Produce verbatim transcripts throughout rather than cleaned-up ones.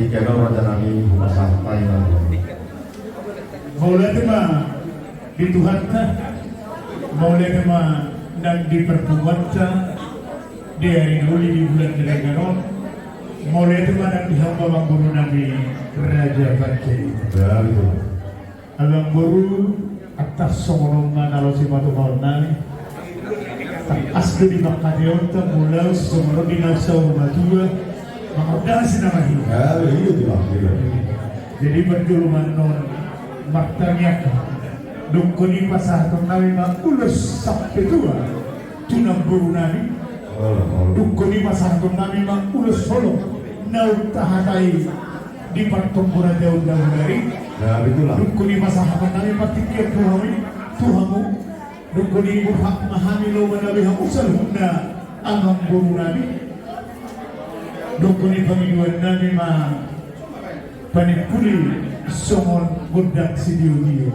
Denggan on raja nami, hupasahat ma i ma. Mauliate ma di Tuhanta, mauliate ma nang di parpunguanta di ari na uli di bulan na denggan on. Mauliate ma nang di hamu amangboru nami Raja Panjaitan. Ya, betul. Amangboru, antar songon on ma na laos i ma tu hamu nami. Tangkas do di pangkataion ta molo songon on di na saur matua, mangondasi na mahina. Ya, begitu, Bang. Jadi parjolo ma annon martangiang, dongkon i pasahaton nami ma ulos sampe tua tu namboru nami. Olo, olo. Dongkon i pasahaton nami ma ulos holong na umtahatai di partompuan ni ulaon nari. Ya, betul lah. Dongkon i pasahaton nami partingkian tu hami, tu hamu. Dongkon i borhat ma hami lomo na beha usal huna amangboru nami. Dongkon i pangidoan nami ma panimpuli songon gondang sitiotio.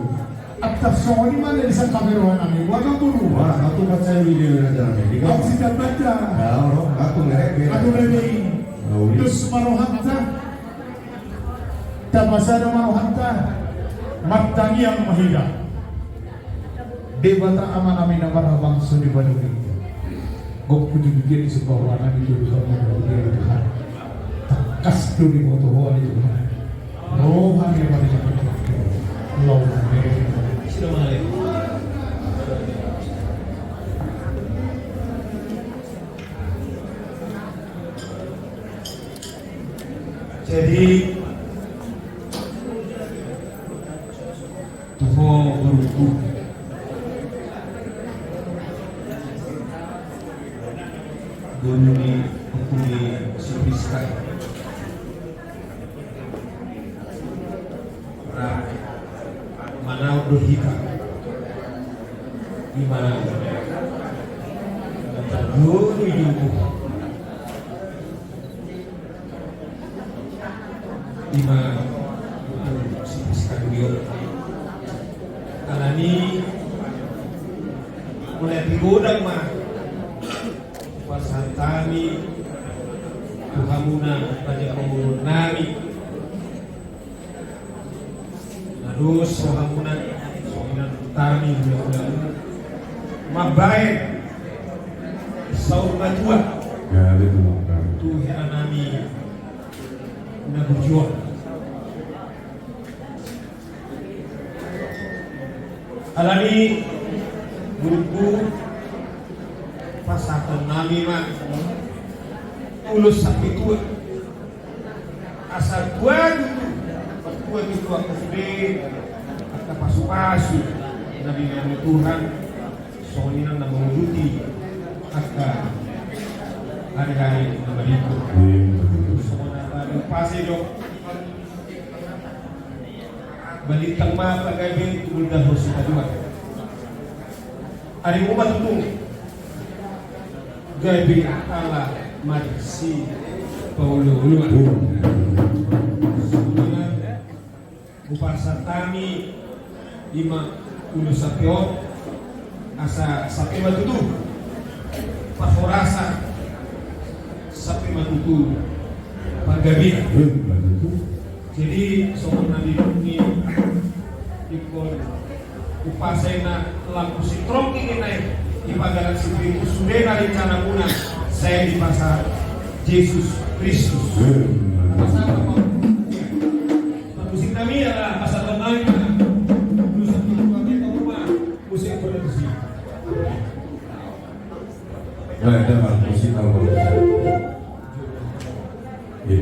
Antar songon i ma na disangkap ni roha nami, amangboru. Wah, aku percaya di dia, raja nami. Di kau. Aku siap baca. Ya, olo, aku ngerek, ya. Aku ngerek. Nah, uli. Dos ma rohanta. Tapasada ma rohanta. Martangiang ma hita. Debata Ama nami na marhabangsa di banua i. Gok puji-pujian disembah roha nami tu Tuhan, Tuhan. Tangkas do diboto roha ni Tuhan. Roha ni Tuhan. Lawan. Jadi, tu ho borungku, boru ni ompu ni si Priska. Ra manaon do hita. Ima na tarjolo i di ompu. Ima, si Priska do i. Alani, mauliate godang ma pasahat hami tu hamuna, raja pamoruon nami. Na dos rohamuna, songon i nang tarni hulahula mambahen saur matua. Ya, betul, Bang. Tu hera nami na burju on. Alani, borungku, pasahaton nami ma ulos sampe tua. Asa tua tutu, tua tutu angka sude, angka pasupasu na binahen ni Tuhan, songon i nang na manguduti angka ari-ari na marikut. Songon na paling pase do. Balintang ma pagabe tu bulda ho sipajuat. Ari muna tutu gabe ala marisi paolo-oloan. Hupasahat hami ima ulos sampe on, asa sampe ma tutu parhorasan, sampe ma tutu panggabean. Jadi songon na didok ni ingkon umpasa i na lampu sitrongkit i na i, dipagalang Sipiritus sudena rencanamuna, sai dipasahat Jesus Kristus. Pasahat ma. Parmusik nami ala pasahat ma i. Musik produksi. Baik, dah, Bang. Musik apa? Iya.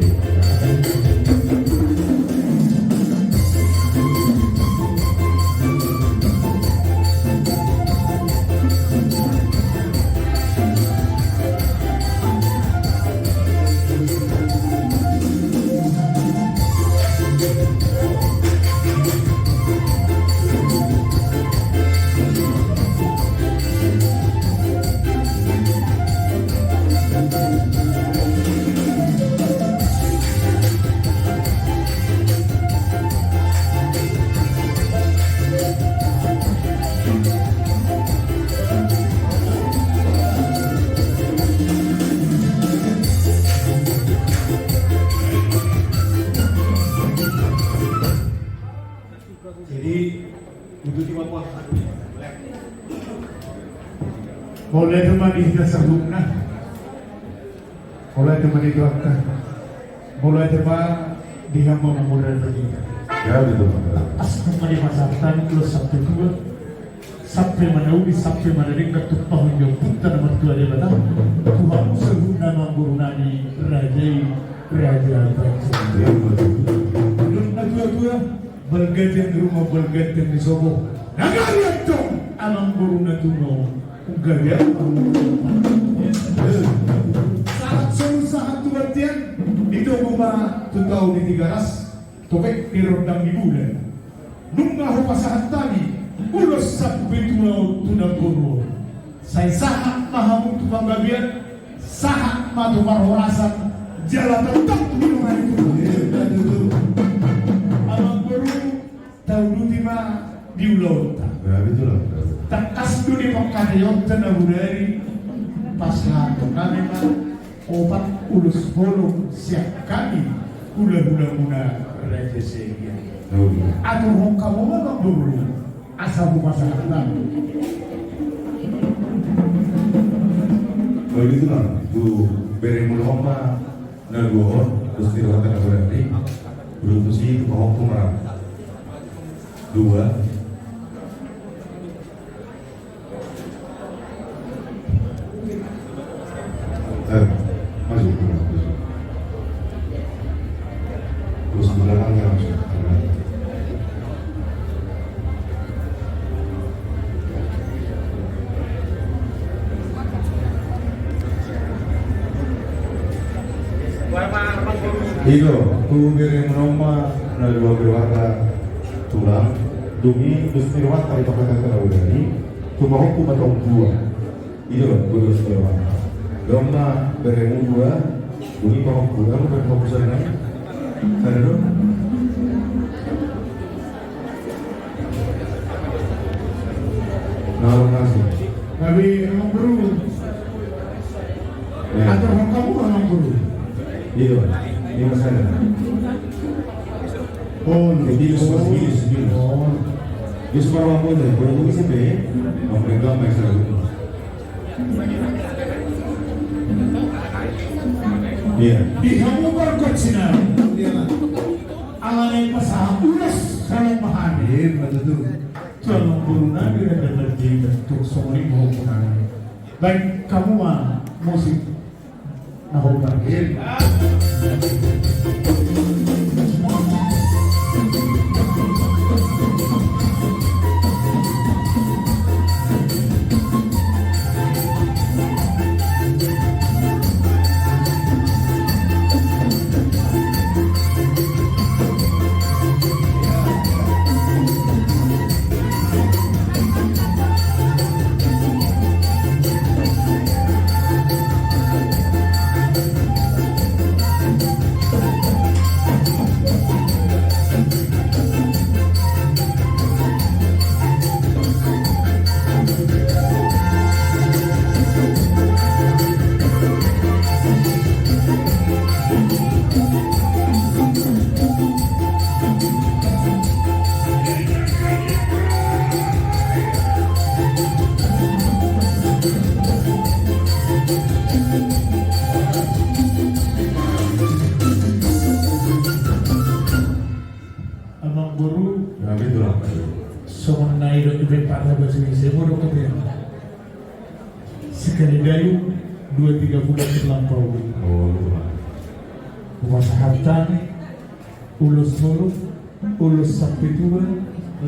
Mauliate ma di hita saluhutna. Mauliate ma di Tuhanta. Mauliate ma di hamu na mangudurhon hita. Ya, betul. Asal ma di pasahat hami ulos sampe tua, sampe ma na uli, sampe ma na denggan, tumpahon ni ompunta na martua Debata tu hamu saluhutna amangboru nami raja i, Raja Panji. Ya, betul. Dung na tua-tua, balga tiang ni ruma, balga tiang ni sopo. Nagari antong amangboru na tuno, nagari antong. Sahat solu sahat tu bontean, ditogu ma tu tao ni Tigaras, topet di rondang ni bulan. Nunga hupasahat hami ulos sampe tua on tu namboru on. Sai sahat ma hamu tu panggabean, sahat ma tu parhorasan, jala tongtong di roha ni Tuhan. Amangboru, tauduti ma di ulaonta. Ya, betul lah. Tangkas do di pangkataionta na bodari, pasahathon nami ma opat ulos holong sian hami hula-hulamuna Raja Siagian. Oh, iya. Aturhon hamu ma, amangboru, asa hupasahat hami. Kalau gitu, Bang, tu beremuna on ma na dua on, terus di rumah tangga berarti belum mesti itu paham tuh, Bang. Dua. Eh, maju, maju. Terus di belakangnya langsung. I do, tu beremuna on ma na dua berwarna tulang, dung i, dung i berwarna di pangkataion na bodari, tu pahompu ma tong dua. I do, guru setiawan. Dong ma beremu dua, buni pahompu, kamu beremu pahompu sana. Sana dong. Nah, makasih. Tapi amangboru. Ya. Aturhon hamu ma, amangboru. I do, i ma sana. Oh, jadi, oh. Jadi, oh. Jadi, separuh apa tuh? Kalau gue sih, Be, mau pegang mic sana dulu. Iya. Di hamu pargonsi nami. Alani pasahat ulos holong ma hami. Iya, betul. Tu amangboru nami, ada berarti bentuk songon i ma pahompu nami. Baik, hamu ma musik. Amangboru. Ya, betul lah. Songon na i do, ipe pada basi semo do kote. Sekali dayung, dua tiga bulan terlampau. Oh, lupa. Hupasahat hami ulos holong, ulos sampe tua,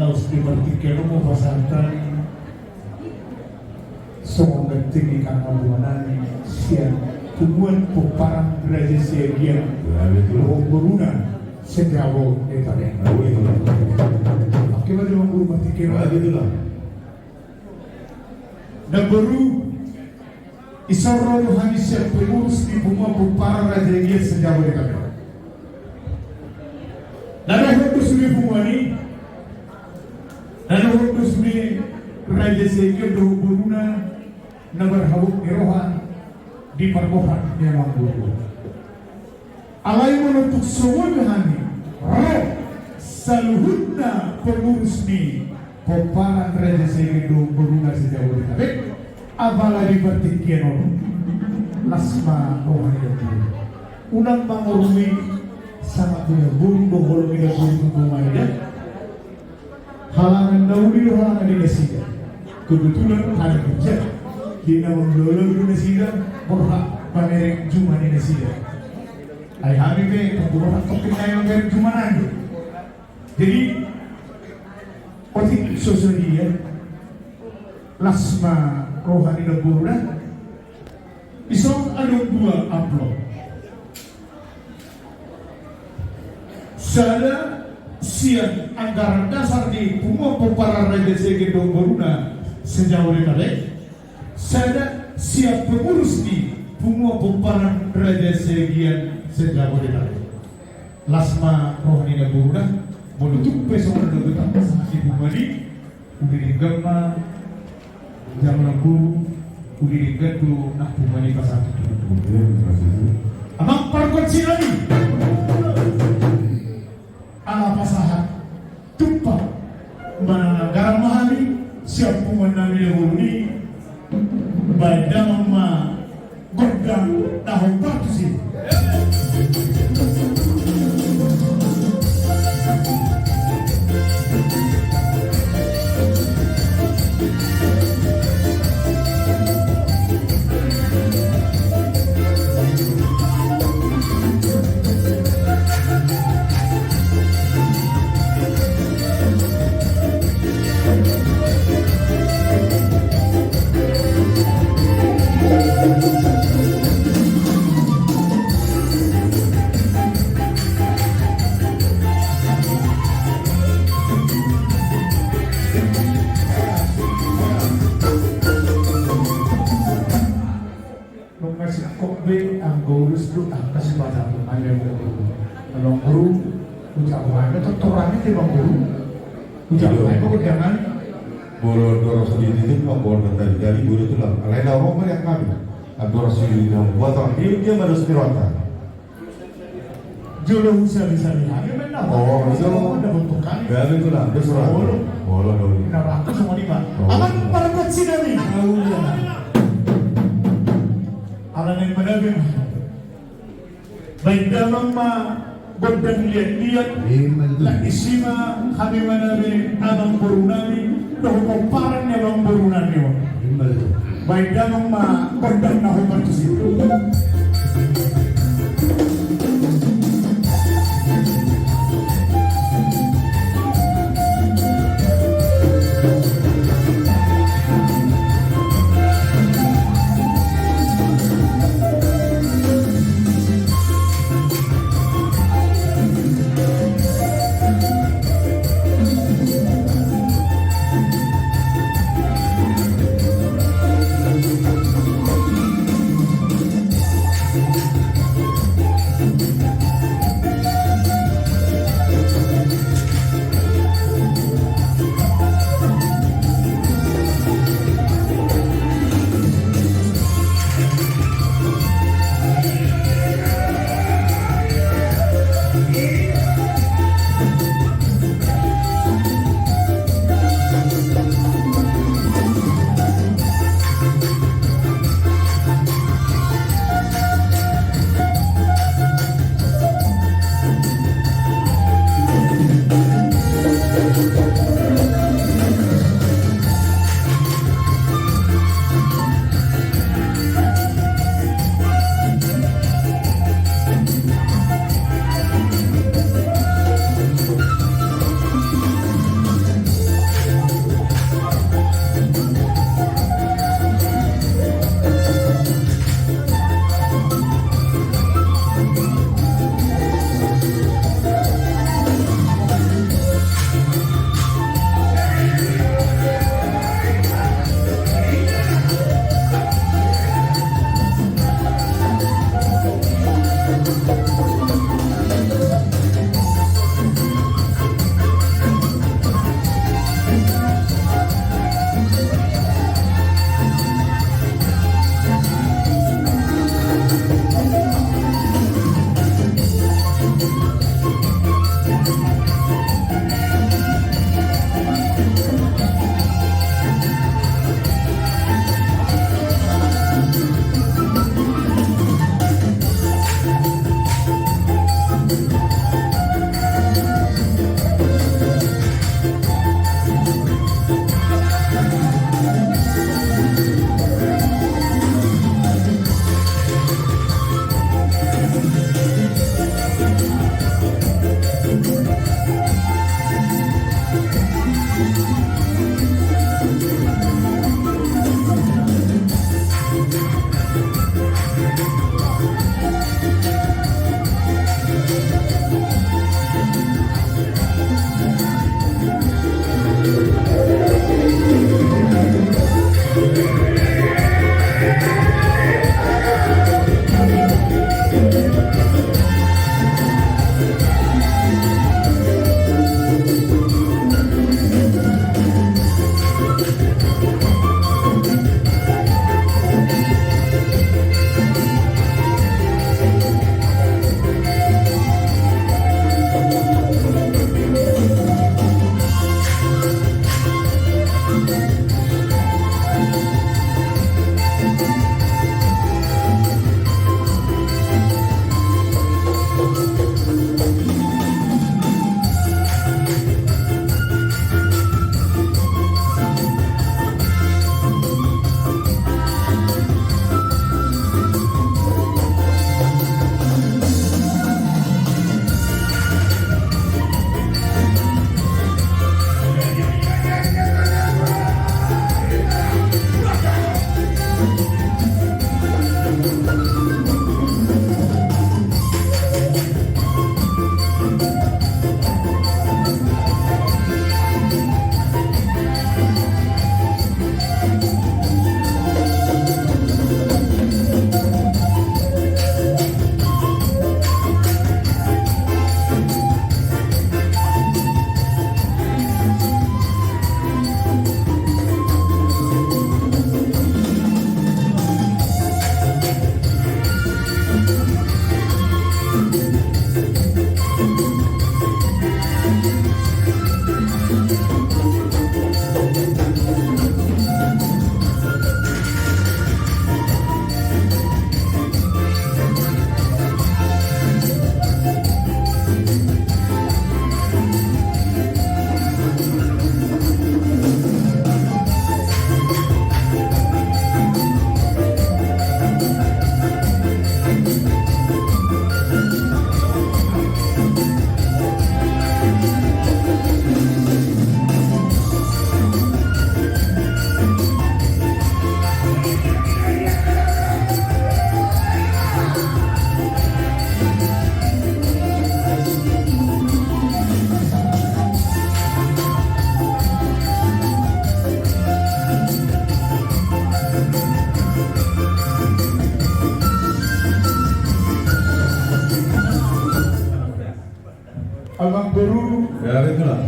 laos di partingkian on hupasahat hami songon ganteng ni angka na bungani sian punguan pomparan Raja Siagian. Ya, betul. Dohot boruna Setiawan Tabek. Ya, betul. Oke, mari, amangboru, partingkian. Ya, betul lah. Namboru, isoro do hami sian pengurus ni punguan pomparan Raja Siagian se-Jabodetabek. Na dohot dos ni punguan i, na dohot dos ni Raja Siagian dohot boruna na marhabot ni roha di parbohal ni amangboru. Alai molo tung songon hami ro saluhutna pengurus ni pomparan Raja Siagian dohot boruna se-Jabodetabek, Apala di partingkian on, las ma roha ni Damboru. Unang mangorui sanga tu Damboru, do holong ni Damboru tu Maida. Halangan na uli do halangan ni nasida. Kebetulan hami ginjang di na mamboan do nasida, borhat pamereng juma ni nasida. Ai hami pe tongkin borhat tongkin nai mamereng juma nai. Jadi otik so sadia, las ma roha ni Damboru da. Dison adong dua amplop. Sada sian anggaran dasar ni Punguan Pomparan Raja Siagian dohot boruna se-Jabodetabek. Sada sian pengurus ni Punguan Pomparan Raja Siagian se-Jabodetabek. Las ma roha ni Damboru da. Molo tung pe songon na dohot pasahat ni punguan i, uli denggan ma jalo Damboru, uli denggan do nang punguan i pasahat tu Damboru. Amang pargonsi nami, ala pasahat tumpak manang anggaran ma hami sian punguan nami na bolon i. Baen damang ma gondang na hombar tusi. Nunga singkop be anggo ulos do angka sipata tu mane. Amang boru, ucap hami tortor hami tu amang boru. Ucap hami ma gondang nami. Molo andorang so dititip ma gondang tadi-tadi, boru tulang. Alai na ro ma di angka hami andorang so dititip ma gondang, dia ma dos pironta. Jolo husabi-sabi hami ma na. Oh, jolo. Gabe tulang, dos pironta. Molo. Molo, molo. Na ratus sama lima. Oh. Amang pargonsi nami. Ala naeng manabi ma. Baen damang ma gondang liat-liat. Ima tutu. Lak isi ma hami manabi amang boru nami dohot pomparan ni amang boru nami on. Ima tutu. Baen damang ma gondang na hombar tusi.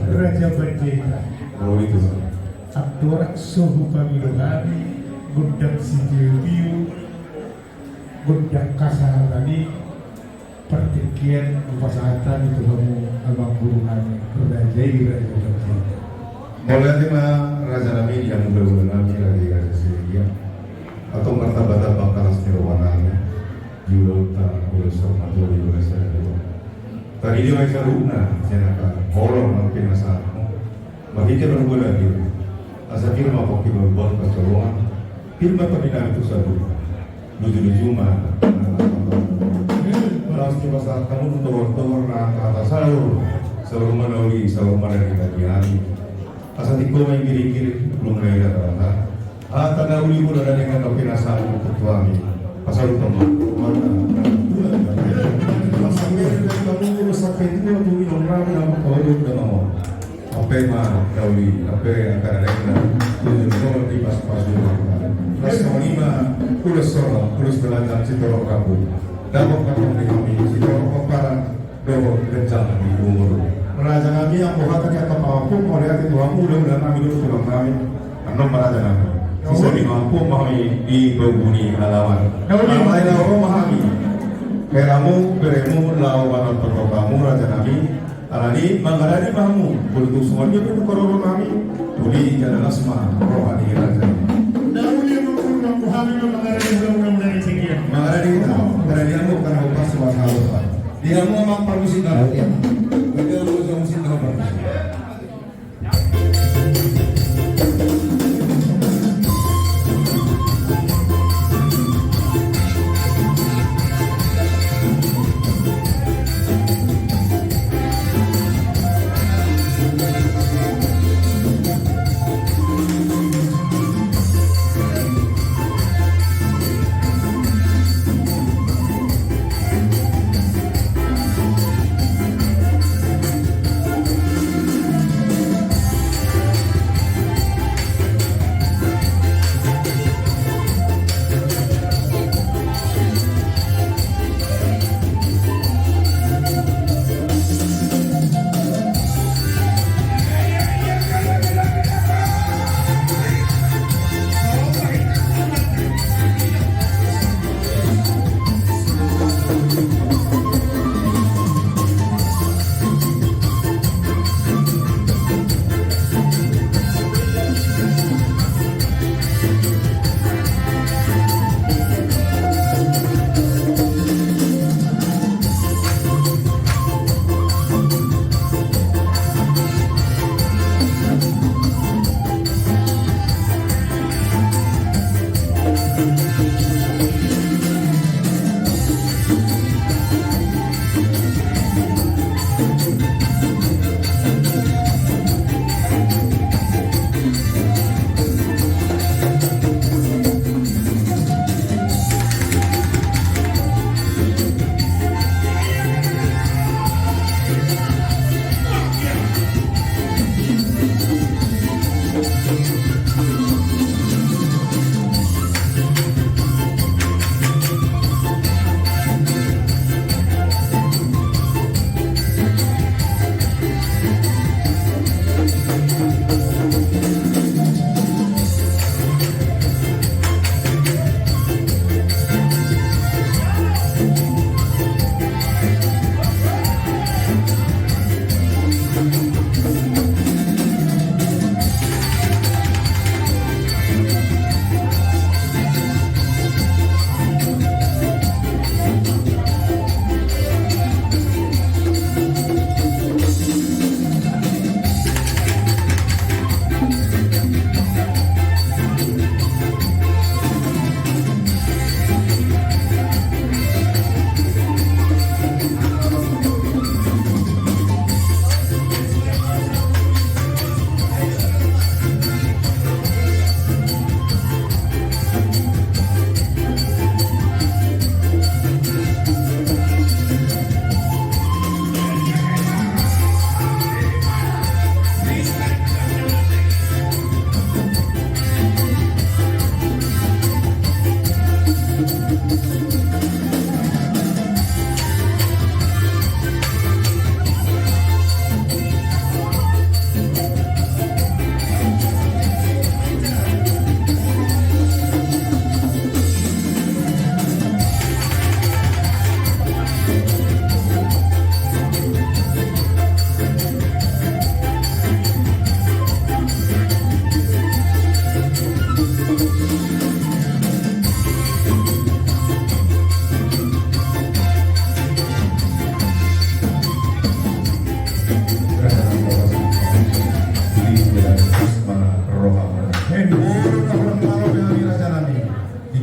Raja Panjaitan. Oh, itu. Andorang so hupamilu hami gondang sitiotio, gondang hasahatan i, partingkian hupasahat hami tu hamu amang guru nami, raja i, Raja Panjaitan. Mauliate ma raja nami, di hamu hulahula nami, raja i, Raja Siregar. Antong martambatamba las ni roha nami di ulaonta, ulos saur matua, ulos sada dua. Tadi dia mai saluhutna, sian angka holong nang pinasahatmu. Marhite parboa lagi. Asa pir ma pongki, baru buat parjolongan. Pir ma tadi nami tu saluhutna. Luju-luju ma. Laos dipasahat hamu tu togor-togor na angka hata saur. Saur ma na uli, saur ma na rade di hami. Asa tingko ma ingkir-ingkir, lum na i rata-rata. Hata na uli, molo adong na pinasahat tu hami, pasahathon ma. Masa mere dari kamu, masa kedua tu minum rami, nama kau duduk dengan mau. Ampe ma na uli, ampe angka na lainna, tu jumpa di pas-pas rumah. Las songon i ma, ulos songon, ulos dalanan, sitorop rambu. Dapot patung di hami, sitorop pomparan. Dohot ganjang ni umur. Raja nami, anggo hata ni angka pamangku, mauliate tu hamu, hulahula nami dohot tulang nami. Annon ma raja nami. Sisongon i ma pamangku ma hami di begu ni alaman. Alai laho ro ma hami. Heramu, beremu, laho manonton hamu raja nami. Alani mangaradi ma hamu. Boi tung songon dia pe tu kororo nami. Uli jala las ma roha ni raja. Na uli ma pamangku hami mangaradi, hulahula nami. Mangaradi hita, mangaradi hamu, karena upas suara halupa. Dia mau mampar musik dah. Dia mau musik dah.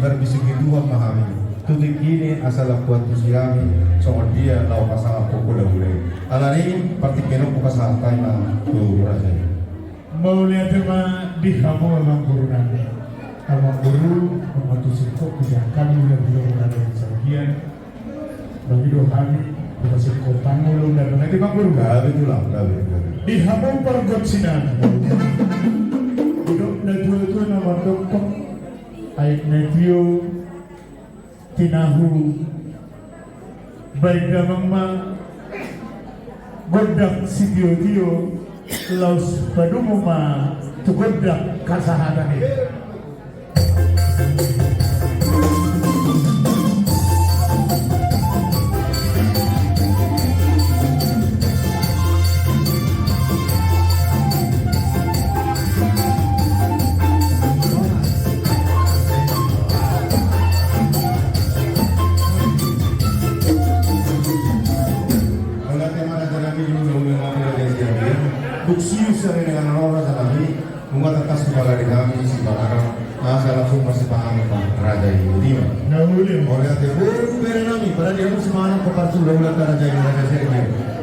Tarbisiki Tuhan ma hami tu tingki i asa lam huantusi hami songon dia laho pasahat hula-hula i. Alani i partingkian on hupasahat hami ma tu raja i. Mauliate ma di hamu amang guru nami. Amang guru, mangantusi ho, hujaha hami hula-hula na di sabagian. Bagi do hami hupasahat ho pangulu na di amang guru. Gabe tulang, gabe, gabe. Di hamu pargonsi nami. Didok na tua-tua na mandok, aek na tio tinahu, baen damang ma gondang sitio-tio, laos padomu ma tu gondang hasahatan i. Mauliate ma raja nami, di hula-hula nami, raja i Siagian. Dung sius sari dengan raja nami, nunga tangkas tu pala di hami sipanganon, asa langsung marsipanganon ma raja i. Botima. Na uli. Mauliate boru bere nami, pala di hamu simanganon, paparsu hula-hulanta raja i, raja i Siagian.